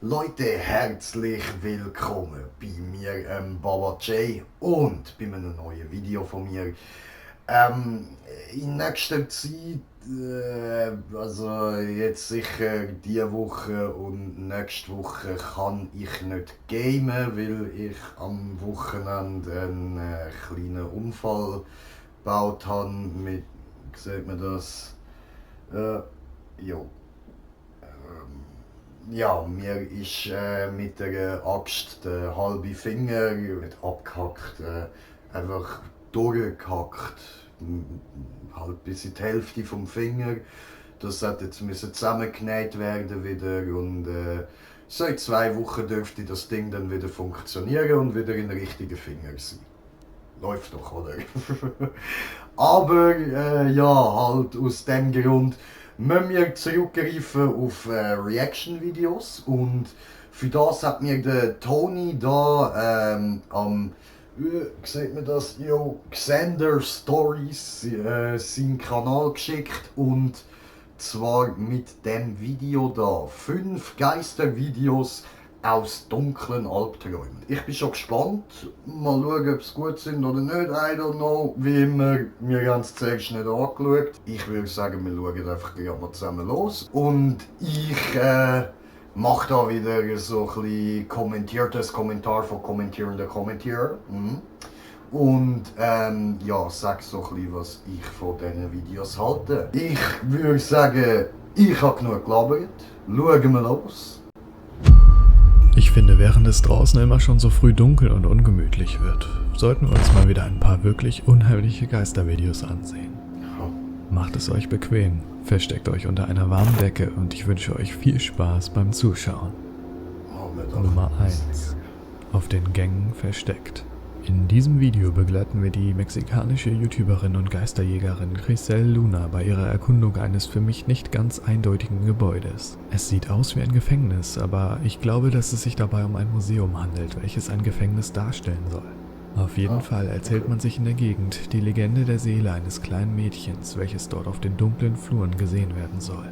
Leute, herzlich willkommen bei mir, Baba J, und bei einem neuen Video von mir. In nächster Zeit, also jetzt sicher diese Woche und nächste Woche kann ich nicht gamen, weil ich am Wochenende einen kleinen Unfall gebaut habe mit, wie sagt man das? Jo. Ja, mir ist mit der Axt der halbe Finger nicht abgehackt, einfach durchgehackt. Halt bis in die Hälfte vom Finger. Das hat jetzt müssen zusammengenäht werden wieder und seit 2 Wochen dürfte das Ding dann wieder funktionieren und wieder in den richtigen Finger sein. Läuft doch, oder? Aber ja, halt aus dem Grund müssen wir zurückgreifen auf Reaction-Videos, und für das hat mir der Tony da am wie sagt man das? Jo, Xander Stories seinen Kanal geschickt, und zwar mit dem Video da. 5 Geistervideos aus dunklen Albträumen. Ich bin schon gespannt. Mal schauen, ob sie gut sind oder nicht. I don't know. Wie immer, wir haben es zuerst nicht angeschaut. Ich würde sagen, wir schauen einfach gleich mal zusammen los. Und ich mache da wieder so ein bisschen kommentiertes Kommentar von kommentierenden Kommentierer. Und ja, sag so ein bisschen, was ich von diesen Videos halte. Ich würde sagen, ich habe genug gelabert. Schauen wir los. Ich finde, während es draußen immer schon so früh dunkel und ungemütlich wird, sollten wir uns mal wieder ein paar wirklich unheimliche Geistervideos ansehen. Macht es euch bequem, versteckt euch unter einer warmen Decke und ich wünsche euch viel Spaß beim Zuschauen. Nummer 1. Auf den Gängen versteckt. In diesem Video begleiten wir die mexikanische YouTuberin und Geisterjägerin Grisel Luna bei ihrer Erkundung eines für mich nicht ganz eindeutigen Gebäudes. Es sieht aus wie ein Gefängnis, aber ich glaube, dass es sich dabei um ein Museum handelt, welches ein Gefängnis darstellen soll. Auf jeden Fall erzählt man sich in der Gegend die Legende der Seele eines kleinen Mädchens, welches dort auf den dunklen Fluren gesehen werden soll.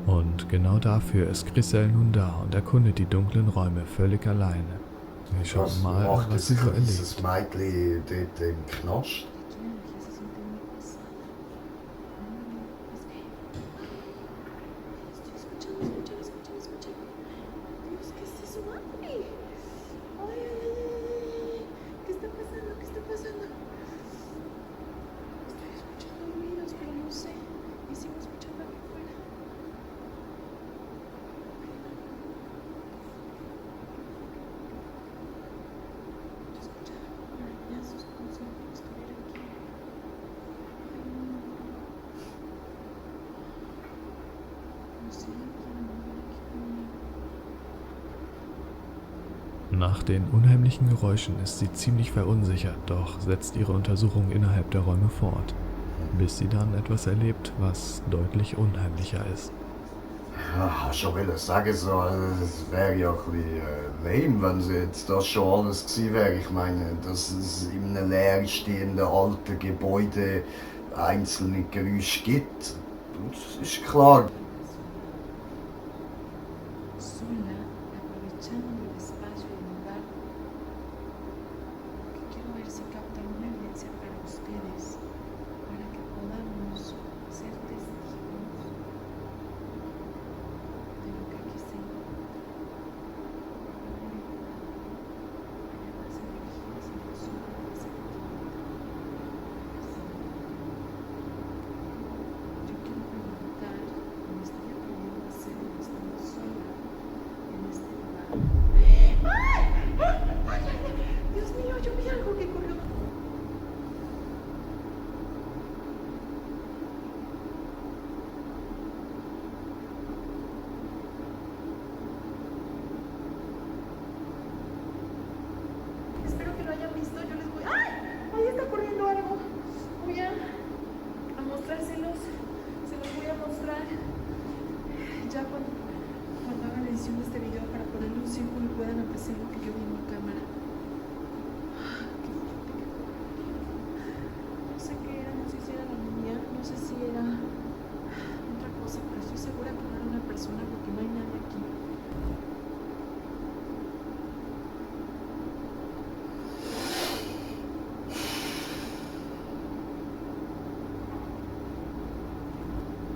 Und genau dafür ist Grisel nun da und erkundet die dunklen Räume völlig alleine. Wir schauen mal, was sie so erlebt. Dieses Mädchen dort im Knast? Nach den unheimlichen Geräuschen ist sie ziemlich verunsichert, doch setzt ihre Untersuchung innerhalb der Räume fort, bis sie dann etwas erlebt, was deutlich unheimlicher ist. Ja, schon will ich sagen, so, es wäre ja ein bisschen lame, wenn es jetzt das schon alles gewesen wäre. Ich meine, dass es in einem leer stehenden alten Gebäude einzelne Geräusche gibt, das ist klar.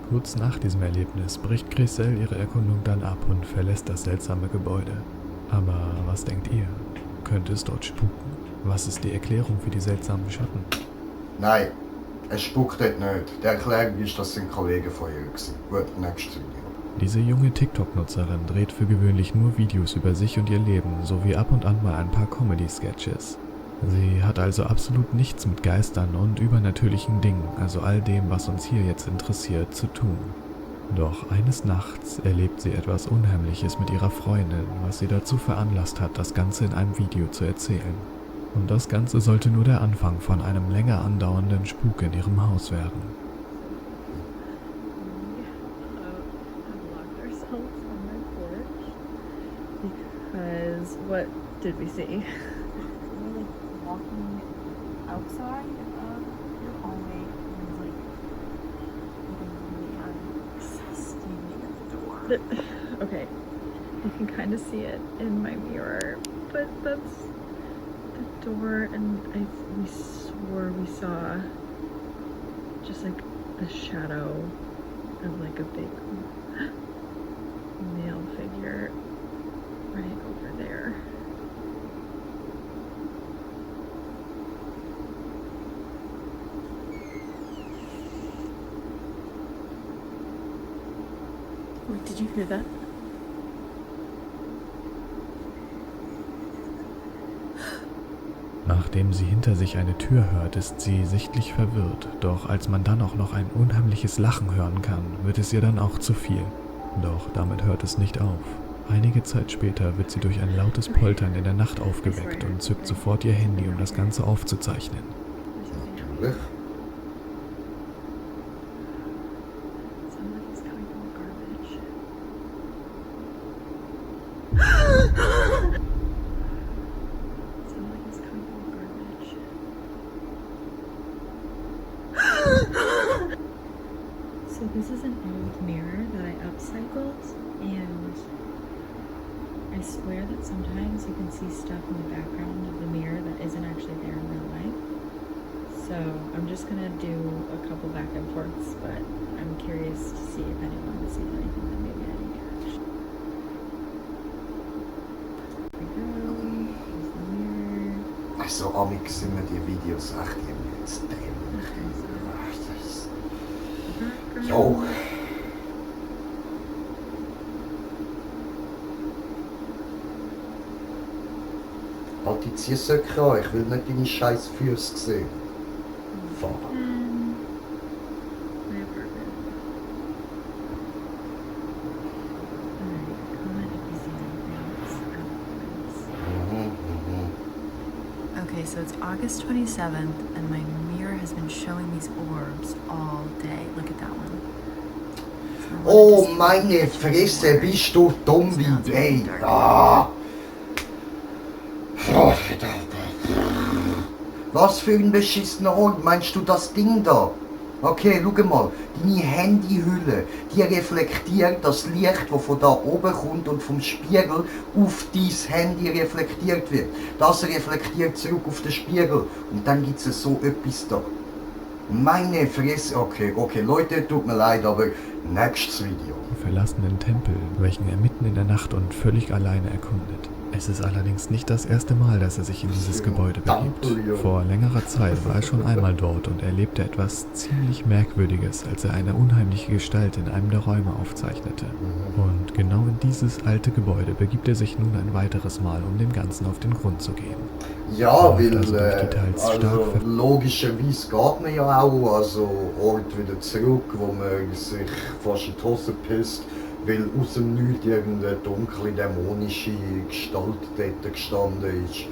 Kurz nach diesem Erlebnis bricht Grisel ihre Erkundung dann ab und verlässt das seltsame Gebäude. Aber was denkt ihr? Könnte es dort spuken? Was ist die Erklärung für die seltsamen Schatten? Nein, es spukt dort nicht. Die Erklärung ist, das sind Kollegen von ihr gewesen. Gut, nächstes Video. Diese junge TikTok-Nutzerin dreht für gewöhnlich nur Videos über sich und ihr Leben, sowie ab und an mal ein paar Comedy-Sketches. Sie hat also absolut nichts mit Geistern und übernatürlichen Dingen, also all dem, was uns hier jetzt interessiert, zu tun. Doch eines Nachts erlebt sie etwas Unheimliches mit ihrer Freundin, was sie dazu veranlasst hat, das Ganze in einem Video zu erzählen. Und das Ganze sollte nur der Anfang von einem länger andauernden Spuk in ihrem Haus werden. Because what did we see? We're like walking outside of your hallway and like a man standing at the door. Okay, you can kind of see it in my mirror, but that's the door, and we swore we saw just like a shadow of like a big male figure right over there. Wait, did you hear that? Nachdem sie hinter sich eine Tür hört, ist sie sichtlich verwirrt, doch als man dann auch noch ein unheimliches Lachen hören kann, wird es ihr dann auch zu viel. Doch damit hört es nicht auf. Einige Zeit später wird sie durch ein lautes Poltern in der Nacht aufgeweckt und zückt sofort ihr Handy, um das Ganze aufzuzeichnen. Natürlich. Somebody's coming from garbage. Somebody's coming from garbage. So this is an old mirror that I upcycled, and I swear that sometimes you can see stuff in the background of the mirror that isn't actually there in real life. So I'm just gonna do a couple back and forths, but I'm curious to see if anyone sees anything that maybe I didn't catch. There we go. Here's the mirror. Also, amix sind mir die Videos echt irgendwie jetzt dämlich. Jo. Halt die Ziehsöcke an, ich will nicht deine scheiß Füße sehen. Fuck. My apartment. Alright, comment if you see anything else. Okay, so it's August 27th, and my mirror has been showing these orbs all day. Look at that one. So I wanted to Oh see if meine I could Fresse, catch bist du dumm Smells wie really ey. dark. Ah. Was für ein beschissener Ort, meinst du das Ding da? Okay, schau mal, deine Handyhülle, die reflektiert das Licht, das von da oben kommt und vom Spiegel auf dein Handy reflektiert wird. Das reflektiert zurück auf den Spiegel und dann gibt es so etwas da. Meine Fresse, okay, Leute, tut mir leid, aber nächstes Video. Verlassen den Tempel, welchen er mitten in der Nacht und völlig alleine erkundet. Es ist allerdings nicht das erste Mal, dass er sich in dieses Gebäude begibt. Vor längerer Zeit war er schon einmal dort und erlebte etwas ziemlich Merkwürdiges, als er eine unheimliche Gestalt in einem der Räume aufzeichnete. Und genau in dieses alte Gebäude begibt er sich nun ein weiteres Mal, um dem Ganzen auf den Grund zu gehen. Ja, Läuft weil also durch die teils stark ver- logischerweise geht man ja auch also Ort wieder zurück, wo man sich fast in die Hose pisst, weil aus dem Nichts irgendeine dunkle, dämonische Gestalt dort gestanden ist.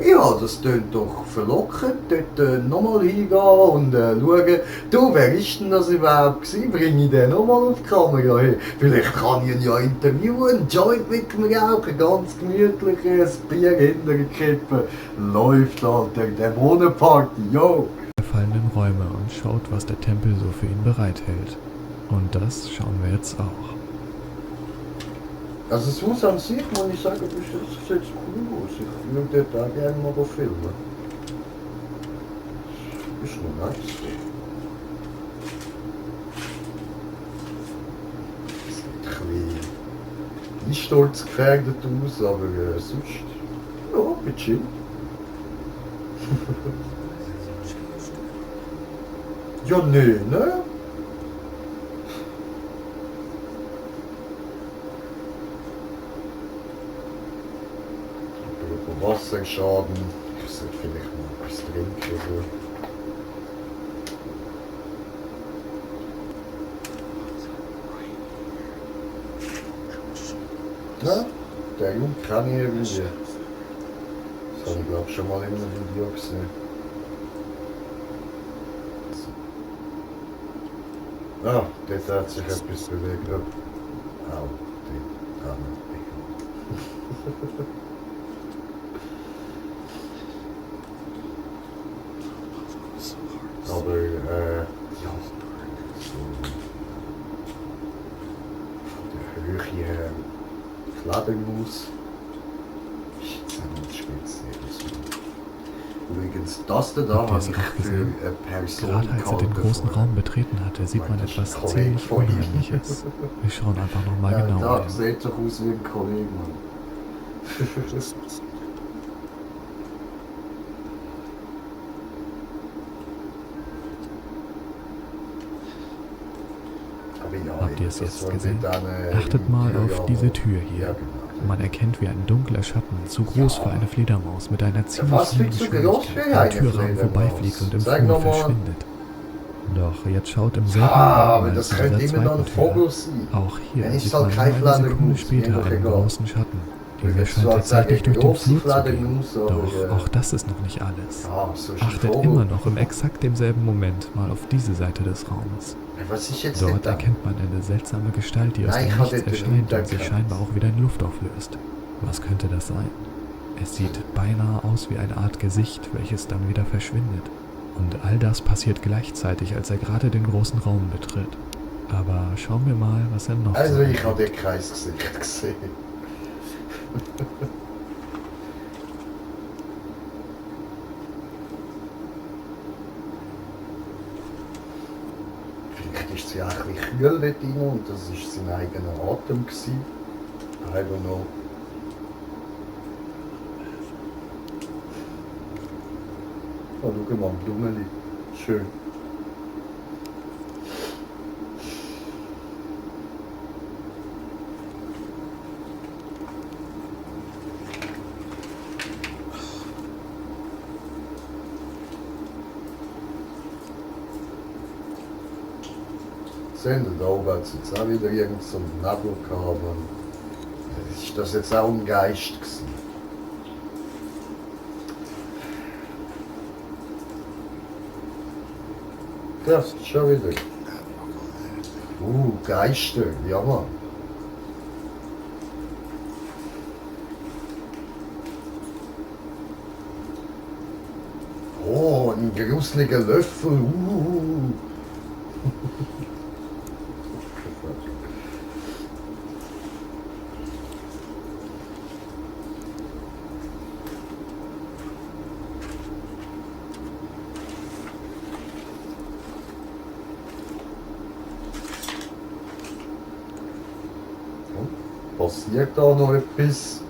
Ja, das tönt doch verlockend, dort nochmal hingehen und schauen, du, wer ist denn das überhaupt gewesen? Bring ich den nochmal auf die Kamera hin? Vielleicht kann ich ihn ja interviewen, einen Joint mit mir rauchen, ganz gemütlich, ein Bier hinter der Kippe. Läuft halt der Dämonenparty, yo! Gefallenen Räume und schaut, was der Tempel so für ihn bereithält. Und das schauen wir jetzt auch. Also das Haus an sich, muss ich sagen, das sieht cool aus. Ich würde dort auch gerne mal filmen. Ist noch nice. sturzgefährdet aus, aber sonst, ja, bin chill. Ja, nee, ne? Aber über Wasserschaden, ich sollte vielleicht mal etwas trinken. So. Ja, der Junge kann ich irgendwie. Das habe ich glaube schon mal in einem Video gesehen. Ah, dort hat sich etwas bewegt. Au, dort kann ich. Aber, ja, so von der Höhe her, Fledermaus, ist jetzt auch nicht speziell. Übrigens, das da Habt ihr habe es ich auch für gesehen? eine Person Gerade als er den großen Raum betreten hatte, sieht man Das ist etwas ein Kollege ziemlich von ihm. Unheimliches. Wir schauen einfach nochmal Ja, genauer da hin. sieht doch aus wie ein Kollege, Mann. Aber ja, Habt ihr es das jetzt soll gesehen? mit einer Achtet mal auf Tür, diese aber- Tür Ja, hier. genau. Man erkennt, wie ein dunkler Schatten, zu groß Ja. für eine Fledermaus, mit einer ziemlich was hohen wird so groß für Geschwindigkeit am eine Türrahmen Fledermaus? vorbeifliegt und im Sag Flur noch mal. verschwindet. Doch jetzt schaut im selben Aber Moment das zu könnte dieser immer noch ein zweiten Tür. Vogel sein. Auch hier Dann ist sieht es halt man kein nur eine Sekunde Fledermaus, später mir doch einen egal. großen Schatten. Weil Dieser das scheint zwar tatsächlich sagen, durch den grosse Flur zu gehen. Fledermaus, aber, Doch auch das ist noch nicht alles. Ja, so ist ein Achtet Vogel. immer noch im exakt demselben Moment mal auf diese Seite des Raumes. Was ist jetzt Dort nicht da? erkennt man eine seltsame Gestalt, die aus Nein, dem ich hatte Nichts den erscheint und sich erkannt. scheinbar auch wieder in Luft auflöst. Was könnte das sein? Es sieht beinahe aus wie eine Art Gesicht, welches dann wieder verschwindet. Und all das passiert gleichzeitig, als er gerade den großen Raum betritt. Aber schauen wir mal, was er noch Also so ich habe entdeckt. den Kreisgesicht gesehen. Vielleicht ist sie auch ein bisschen kühl dort drin und das war sein eigener Atem gewesen. I don't know. Oh, schau mal, Blumeli. Schön. Sehen Sie, da oben hat es jetzt auch wieder irgend so einen Nebel gehabt. Ist das jetzt auch ein Geist gewesen? Das ist schon wieder. Geister, ja Mann. Oh, ein gruseliger Löffel. Passiert da noch etwas?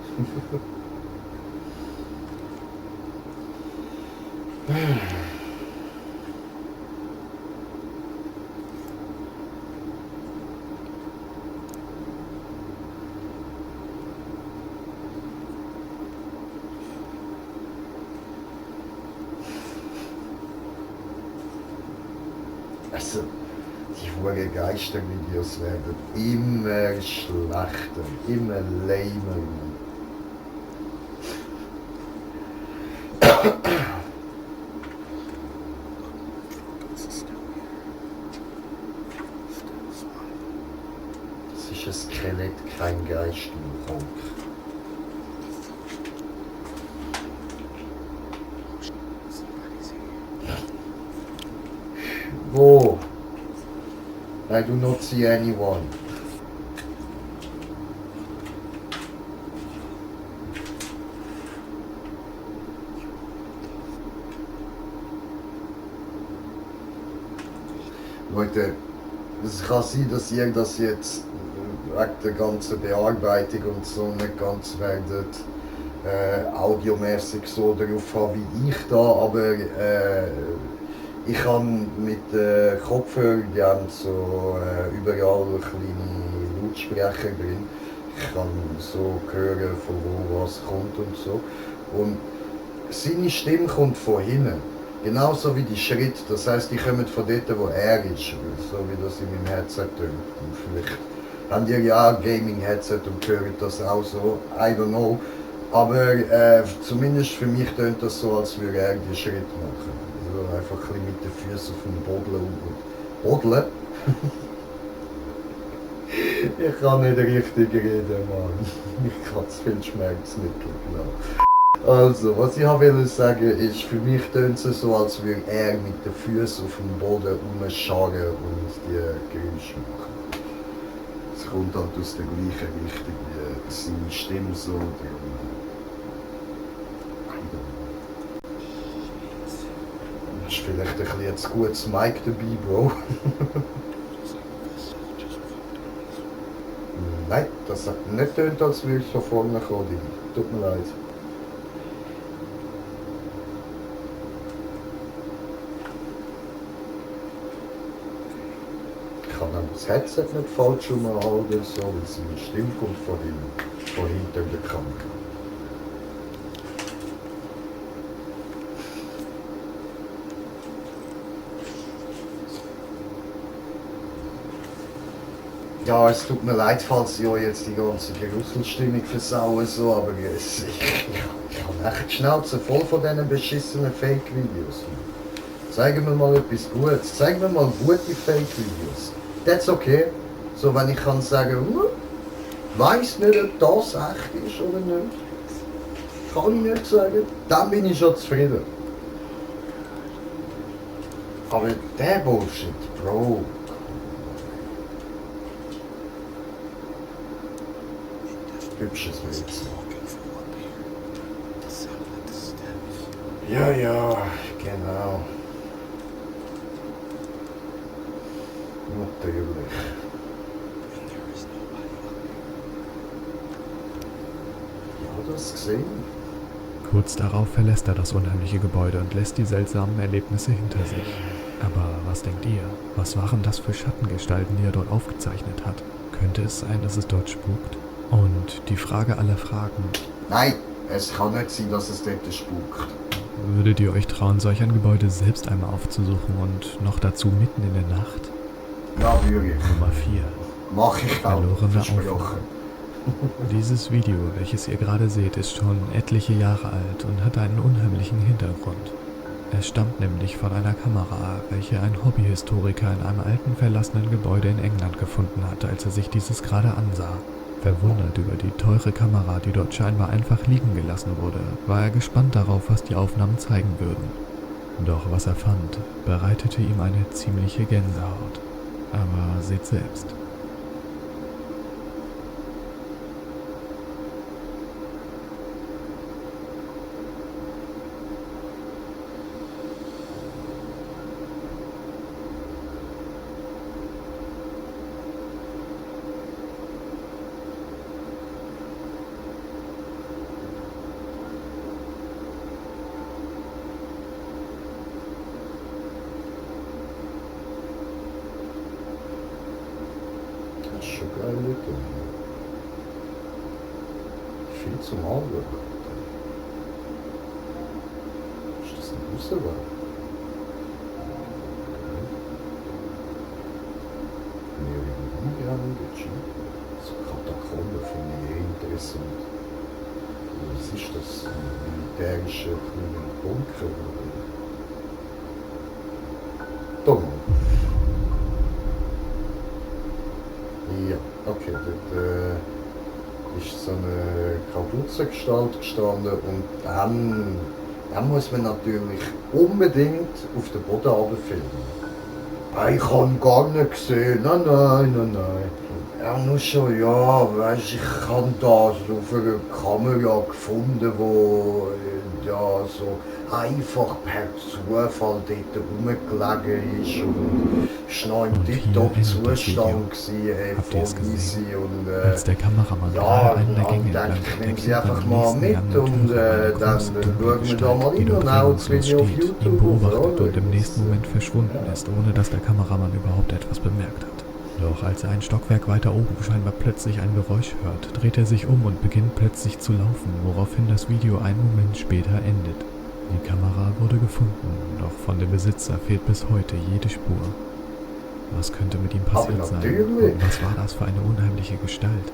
Also, die hohen Geistervideos werden immer schlechter, immer lamer. Das ist ein Skelett, kein Geist im Volk. Wo? I do not see anyone. Leute, es kann sein, dass ihr das jetzt wegen der ganzen Bearbeitung und so nicht ganz werden audiomäßig so darauf haben wie ich da, aber ich kann mit Kopfhörern, die haben so überall kleine Lautsprecher drin. Ich kann so hören, von wo was kommt und so. Und seine Stimme kommt von hinten. Genauso wie die Schritte. Das heisst, die kommen von dort, wo er ist. So wie das in meinem Headset tönt. Und vielleicht haben die ja auch ein Gaming-Headset und hören das auch so. I don't know. Aber zumindest für mich tönt das so, als würde er die Schritte machen. Also einfach ein bisschen mit den Füßen auf dem Boden und Bodeln? Ich kann nicht richtig reden, Mann. Ich kann zu viel Schmerzmittel genommen. Also, was ich wollte sagen ist, für mich tönt es so, als würde er mit den Füßen auf dem Boden rumscharren und die Geräusche machen. Es kommt halt aus der gleichen Richtung wie seine Stimme so. Ist vielleicht ein bisschen jetzt gutes Mic dabei, Bro. Nein, das hat nicht tönt, als würde ich von vorne kommen. Tut mir leid. Ich kann aber das Headset nicht falsch umhalten, so, weil seine Stimme kommt von hinter der Kamera. Ja, es tut mir leid, falls ich euch jetzt die ganze Gerüsselstimmung versaue, so, aber ich habe echt die Schnauze voll von diesen beschissenen Fake-Videos. Zeigen wir mal etwas Gutes, zeigen wir mal gute Fake-Videos. Das ist okay. So, wenn ich kann sagen, weiss nicht, ob das echt ist oder nicht. Kann ich nicht sagen. Dann bin ich schon zufrieden. Aber der Bullshit, Bro. Hübsches Mädchen. Ja, ja, genau. Natürlich. Ja, das gesehen. Kurz darauf verlässt er das unheimliche Gebäude und lässt die seltsamen Erlebnisse hinter sich. Aber was denkt ihr? Was waren das für Schattengestalten, die er dort aufgezeichnet hat? Könnte es sein, dass es dort spukt? Und die Frage aller Fragen. Nein, es kann nicht sein, dass es dort spukt. Würdet ihr euch trauen, solch ein Gebäude selbst einmal aufzusuchen und noch dazu mitten in der Nacht? Ja, würde ich. Nummer 4. Mach ich auch. Verlorene Versprochen. Aufnahmen. Dieses Video, welches ihr gerade seht, ist schon etliche Jahre alt und hat einen unheimlichen Hintergrund. Es stammt nämlich von einer Kamera, welche ein Hobbyhistoriker in einem alten verlassenen Gebäude in England gefunden hatte, als er sich dieses gerade ansah. Verwundert über die teure Kamera, die dort scheinbar einfach liegen gelassen wurde, war er gespannt darauf, was die Aufnahmen zeigen würden. Doch was er fand, bereitete ihm eine ziemliche Gänsehaut. Aber seht selbst. Das ist schon geil, Leute. Viel zum Anschauen. Ist das ein Busserwagen? So Katakomben finde ich interessant. Was ist das? Ein militärischer kleiner Bunker? Dumm. Ja, okay, dort ist so eine Kapuzengestalt gestanden und dann muss man natürlich unbedingt auf den Boden runterfilmen. Ich habe gar nicht gesehen, nein. Ja, nur schon, ja, weißt, ich habe das auf einer Kamera gefunden, wo ja so einfach per Zufall dort rumgelegen ist und ist noch im Und hier tipptopp endet das Video. Zustand gewesen, Habt ihr es voll gesehen? easy und Als der Kameramann ja, gerade einen der dann Gänge denke entlang ich, der nehmen Sie Klippe einfach beim mal nächsten mit Gang der und Türe eine dann große, schauen dunkle wir da Gestalt, mal die rein dort und auch das regungslos Video auf steht, ihn YouTube beobachtet oder? und im nächsten Moment verschwunden ist, ohne dass der Kameramann überhaupt etwas bemerkt hat. Doch als er ein Stockwerk weiter oben scheinbar plötzlich ein Geräusch hört, dreht er sich um und beginnt plötzlich zu laufen, woraufhin das Video einen Moment später endet. Die Kamera wurde gefunden, doch von dem Besitzer fehlt bis heute jede Spur. Was könnte mit ihm passiert sein? natürlich. Und was war das für eine unheimliche Gestalt?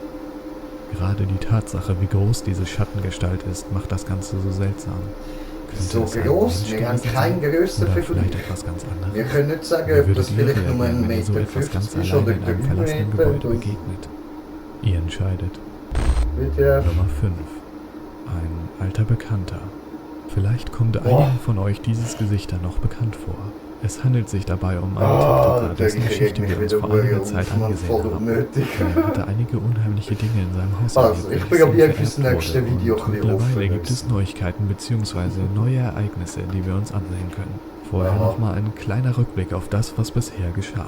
Gerade die Tatsache, wie groß diese Schattengestalt ist, macht das Ganze so seltsam. Könnte So es ein groß, Mensch wir haben gewesen keinen sein? größeren Oder Vergleich. vielleicht etwas ganz anderes. Wir können nicht sagen, Wie ob das würdet ihr vielleicht nur reagieren, ein wenn ihr so Meter etwas ganz 50 alleine oder in einem 3 verlassenen Meter Gebäude oder so. begegnet? Ihr entscheidet. Bitte. Nummer 5. Ein alter Bekannter. Vielleicht kommt einigen von euch dieses Gesicht dann noch bekannt vor. Es handelt sich dabei um einen TikToker, dessen Geschichte wir uns vor einiger Zeit angesehen haben. Er hatte einige unheimliche Dinge in seinem Haus Also, ich erlebt, probiere welches ihm fürs vererbt nächste wurde. Video Und ein bisschen mittlerweile offen gibt es Neuigkeiten bzw. neue Ereignisse, die wir uns ansehen können. Vorher Aha. nochmal ein kleiner Rückblick auf das, was bisher geschah.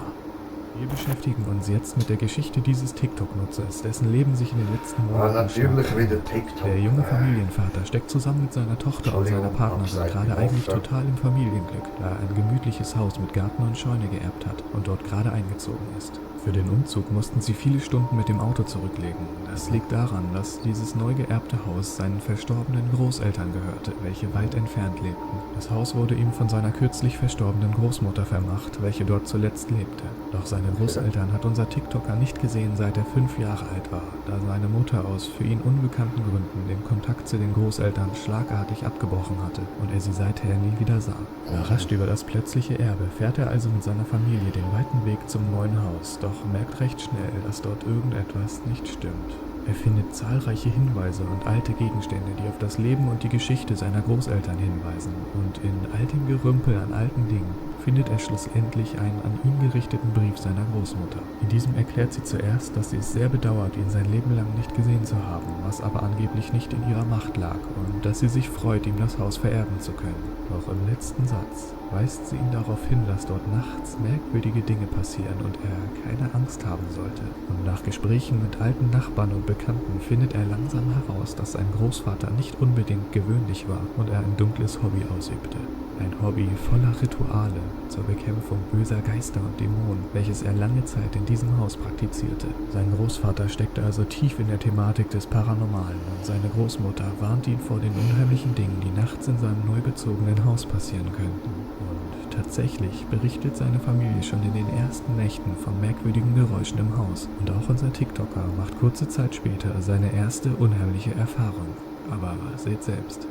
Wir beschäftigen uns jetzt mit der Geschichte dieses TikTok-Nutzers, dessen Leben sich in den letzten Ah, Monaten natürlich stark wieder verändert. TikTok. Der junge Familienvater steckt zusammen mit seiner Tochter und seiner Partnerin Entschuldigung, gerade abseits eigentlich geworfen. total im Familienglück, da er ein gemütliches Haus mit Garten und Scheune geerbt hat und dort gerade eingezogen ist. Für den Umzug mussten sie viele Stunden mit dem Auto zurücklegen. Das liegt daran, dass dieses neu geerbte Haus seinen verstorbenen Großeltern gehörte, welche weit entfernt lebten. Das Haus wurde ihm von seiner kürzlich verstorbenen Großmutter vermacht, welche dort zuletzt lebte. Doch seine Großeltern hat unser TikToker nicht gesehen, seit er 5 Jahre alt war, da seine Mutter aus für ihn unbekannten Gründen den Kontakt zu den Großeltern schlagartig abgebrochen hatte und er sie seither nie wieder sah. Überrascht über das plötzliche Erbe fährt er also mit seiner Familie den weiten Weg zum neuen Haus, doch merkt recht schnell, dass dort irgendetwas nicht stimmt. Er findet zahlreiche Hinweise und alte Gegenstände, die auf das Leben und die Geschichte seiner Großeltern hinweisen. Und in all dem Gerümpel an alten Dingen findet er schlussendlich einen an ihn gerichteten Brief seiner Großmutter. In diesem erklärt sie zuerst, dass sie es sehr bedauert, ihn sein Leben lang nicht gesehen zu haben, was aber angeblich nicht in ihrer Macht lag und dass sie sich freut, ihm das Haus vererben zu können. Doch im letzten Satz weist sie ihn darauf hin, dass dort nachts merkwürdige Dinge passieren und er keine Angst haben sollte. Und nach Gesprächen mit alten Nachbarn und Bekannten findet er langsam heraus, dass sein Großvater nicht unbedingt gewöhnlich war und er ein dunkles Hobby ausübte. Ein Hobby voller Rituale zur Bekämpfung böser Geister und Dämonen, welches er lange Zeit in diesem Haus praktizierte. Sein Großvater steckte also tief in der Thematik des Paranormalen und seine Großmutter warnt ihn vor den unheimlichen Dingen, die nachts in seinem neu bezogenen Haus passieren könnten. Und tatsächlich berichtet seine Familie schon in den ersten Nächten von merkwürdigen Geräuschen im Haus. Und auch unser TikToker macht kurze Zeit später seine erste unheimliche Erfahrung. Aber seht selbst.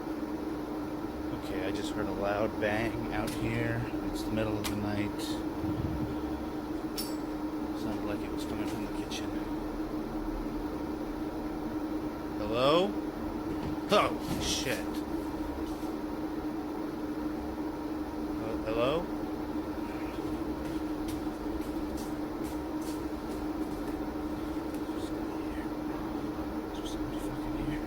Okay, I just heard a loud bang out here. It's the middle of the night. Sounded like it was coming from the kitchen. Hello? Oh, shit. Hello? Is there somebody fucking here?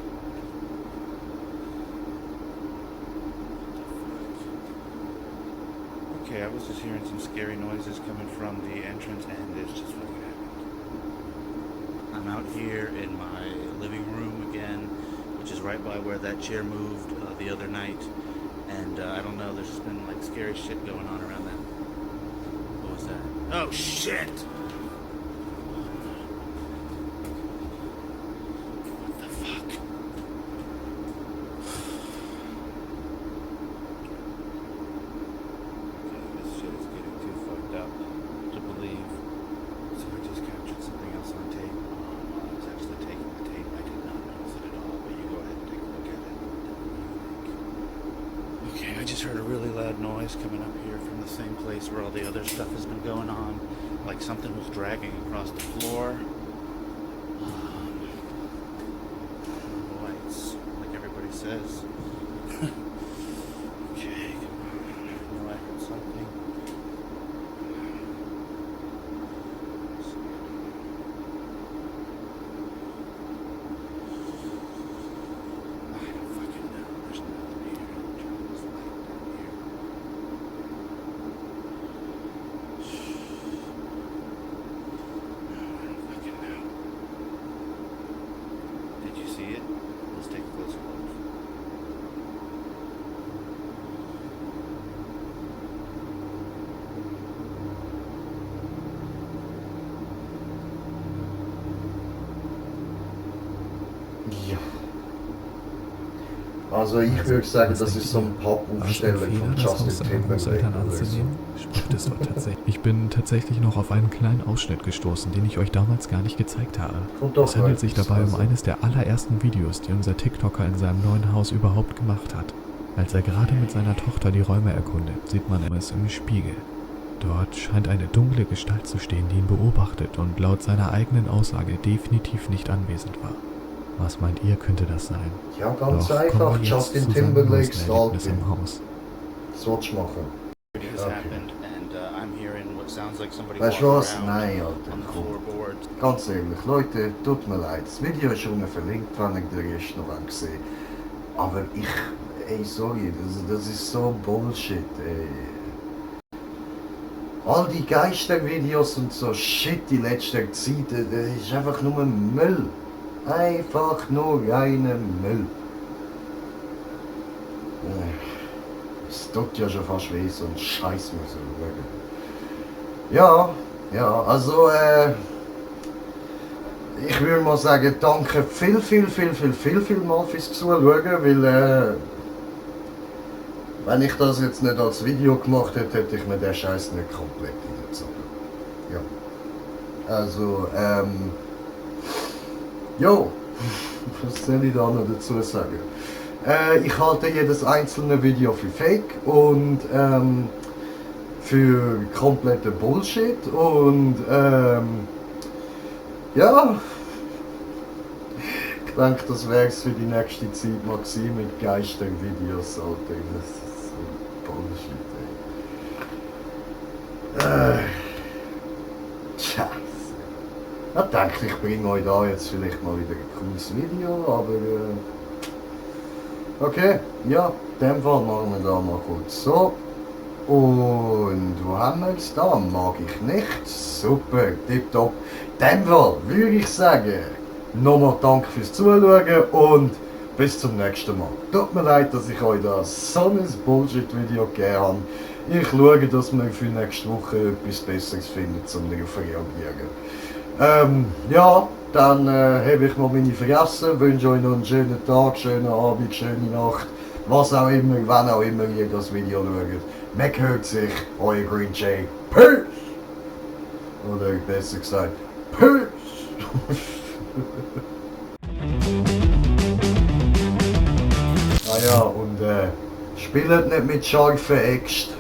Okay, I was just hearing some scary noises coming from the entrance, and this just fucking happened. I'm out here in my living room again, which is right by where that chair moved the other night, and I don't know, there's just been like scary shit going on around that. What was that? Oh shit! What the fuck? This shit is getting too fucked up to believe. So I just captured something else on tape. I was actually taking the tape. I did not notice it at all, but you go ahead and take a look at it. Okay, I just heard a really loud noise coming up here from the same place where all the other stuff has been going on. Like something was dragging across the floor. Lights, like everybody says. Okay, come on. I know I heard something. I don't fucking know. There's nothing here. Also ich würde sagen, Was das denkt ist so ihr? ein War es ein Pop-Aufsteller Fehler, von das Haus Justin seiner Großeltern Timberlake oder so. anzunehmen? Stimmt es doch tatsächlich. Ich bin tatsächlich noch auf einen kleinen Ausschnitt gestoßen, den ich euch damals gar nicht gezeigt habe. Und doch Es handelt sich weiter, dabei um also. eines der allerersten Videos, die unser TikToker in seinem neuen Haus überhaupt gemacht hat. Als er gerade mit seiner Tochter die Räume erkundet, sieht man es im Spiegel. Dort scheint eine dunkle Gestalt zu stehen, die ihn beobachtet und laut seiner eigenen Aussage definitiv nicht anwesend war. Was meint ihr, könnte das sein? Ja, ganz Doch einfach, kommen wir jetzt Justin zu seinem Timberlake neuesten Erlebnis stalkt ihn. im Haus. Das willst du machen. Has Okay. happened, and I'm hearing what sounds like somebody Weißt du walking was? around Nein, on Alter, the komm. floorboards. Ganz ehrlich, Leute, tut mir leid. Das Video ist unten verlinkt, wenn ich den Rest noch gesehen. Aber sorry, das ist so Bullshit, ey. All die Geistervideos und so Shit in letzter Zeit, das ist einfach nur Müll. Einfach nur reiner Müll. Es tut ja schon fast weh, so ein Scheiß muss ich schauen. Ja, also ich würde mal sagen, danke viel mal fürs Zuschauen, weil wenn ich das jetzt nicht als Video gemacht hätte, hätte ich mir den Scheiß nicht komplett reingezogen. Ja. Also, was soll ich da noch dazu sagen? Ich halte jedes einzelne Video für Fake und für komplette Bullshit und ja, ich denke, das wäre es für die nächste Zeit mal gewesen mit Geistervideos, Alter. Das ist so Bullshit, ey. Scheiße. Ich denke, ich bringe euch da jetzt vielleicht mal wieder ein cooles Video, aber okay, ja, in dem Fall machen wir da mal kurz so. Und wo haben wir es da? Mag ich nicht. Super, tipptopp. In dem Fall würde ich sagen, nochmal danke fürs Zuschauen und bis zum nächsten Mal. Tut mir leid, dass ich euch da so ein Bullshit-Video gegeben habe. Ich schaue, dass wir für nächste Woche etwas Besseres finden, um darauf zu reagieren. Ja, dann habe ich mal meine Fresse, wünsche euch noch einen schönen Tag, schönen Abend, schöne Nacht, was auch immer, wann auch immer ihr das Video schaut. Man hört sich, euer Green Jay. Peace! Oder besser gesagt, Peace! Ah ja, und spielt nicht mit scharfen Äxten.